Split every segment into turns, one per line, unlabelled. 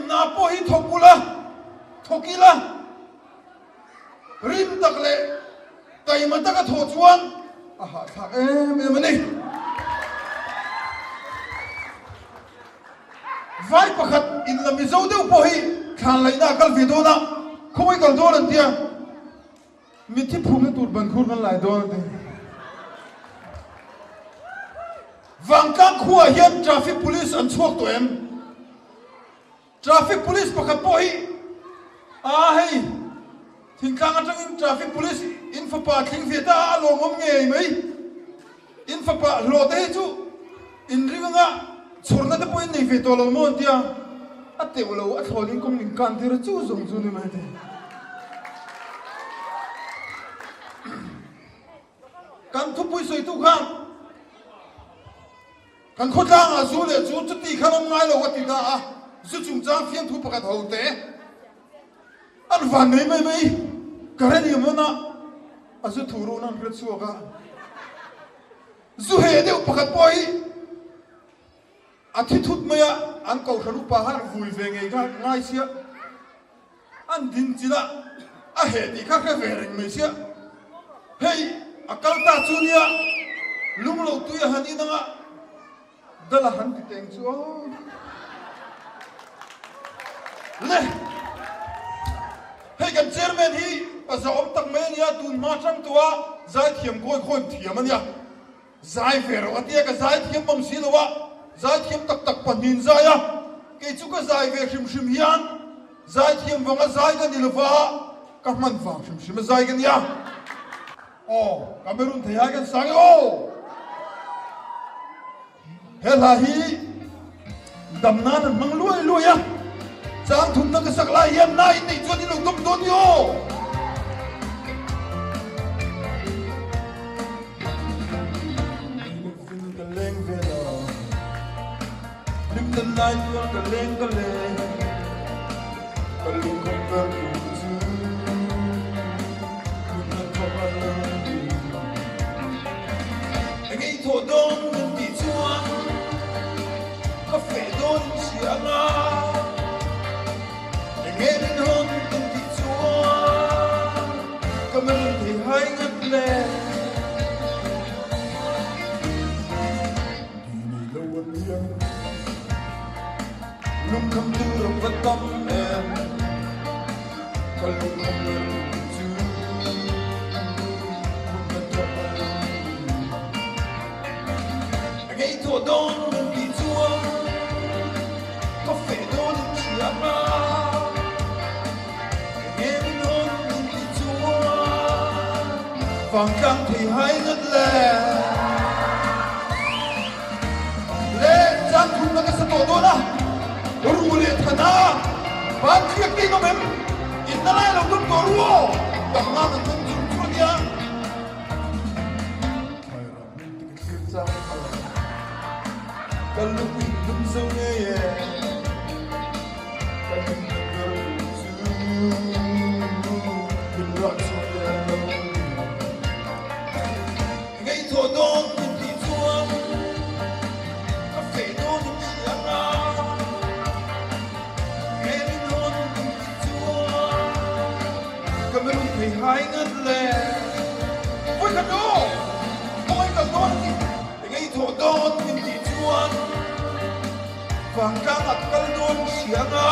Eng hna pawh hi thawk ula, thawk ila, rim tak leh taima taka thawh chuan a hahthlak em em a ni. Vai pakhat in la Mizo deuh pawh hi thlan laihna a kal ve dawn a, khawngaih kal dawn an tia. Mitthi phumna tur ban khur kan lai dawn a ti. Vangtlang khuaah hian traffic police an chhuak tawh em? Traffic police pakhat pawh hi a hei thingtlang atangin traffic police in fapa thling ve ta a, a lawmawm ngei mai. In fapa hlawh te hi chu in ring anga chhawrna te pawh in nei ve tawh lo maw an tia, a teuh lo a thlawn in kawng min kan tir a chu zawng chu ni mai te. Kan thupui sawitu khan kan khawtlangah zu leh chu chuti khan awm ngai lo a ti ta a, zu chungchang fiamthu pakhat ho te an van nei mai mai ka hre ni mawn a, a zu thu run an hre chhuak a, zu heh deuh pakhat pawh hi A thi thut mai a, an kohhran upa khan vui ve ngei kha ngai sia, an din chilh a, a heh tih kha hre ve reng mai sia. Hei a kal ta chu nia, lung lo tui a han in anga dal a han ti teng chu aw. Le, hei kan chairman hi pa zahawm tak mai a nia, tun hma tang tawh a zaithiam kawi khawi thiam a nia. Zai ve rawh a tia ka zai thiam bawm si lo a, zai thiam tak tak pahnihin zai a, kei chu ka zai ve hrim hrim hian zai thiam vanga zai ka ni lova, ka hman vang hrim hrim a zai ka nia. Aw, Cameroon thei hai kan sang e aw! He hla hi dam nan an hmang luai luai a, chang thumna ka sak lai hian na in neih chuan in lo dawm dawn ni aw. Ka leng ve lo, hlim dan lai chuan ka leng ka leng, ka lungkham ber tur chu min han thawk a lo ni. Eng ei thawh dawn min tih chuan ka feh dawn in hria anga, eng e min hawn min tih chuan ka melh thei hai ngat le. Ti nei lo a piang lungkham tur a va tam em, ka lungkham ber chu hun ka thawk a lo ni. A ngei thawh dawn min tih chuan ka feh dawn in hria nga, enge min hawn min tih chuan vangtlang thei hai ngat le. Le chang thumna ka sa tawh dawn a, ru leh than a, van thliak te in awm em? In na lai lo tum tawh ru aw, dam nan an hmang chur chur a nia. Thlai ram hmun te ka thlir chang a lo, ka lung in lum zo ngei e, ka hlim na ber tur chu min rah chhuak leh a lo ni. Ngaihtuah dawn min tih chuan ka feh dawn in hria nga, nge min hawn min tih chuan ka melun thei hai ngat le. Vawikhat aw, kawngei kal dawn a ti. Ngaihtuah dawn min tih chuan vangtlang a kal dawn hria nga,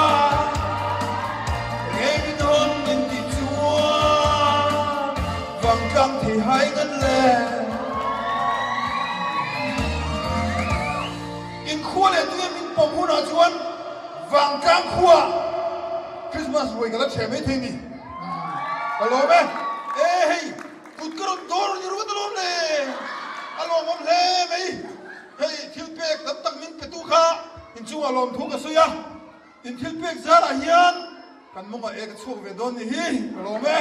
nge min hawn min tih chuan vangtlang thei hai ngat le. In khua leh tui a min pawm hunah chuan vangtlang khua Christmas ruai ka la ṭheh mai thei ni. Ka lawm e. E hei kut ka rawn dawr ni ruat alawm le. A lawmawm hle mai. Hei thil pek tam tak min petu kha inchungah lawmthu ka sawi a, in thil pek zarah hian kan mawngah e ka chhuak ve dawn ni hi ka lawm e.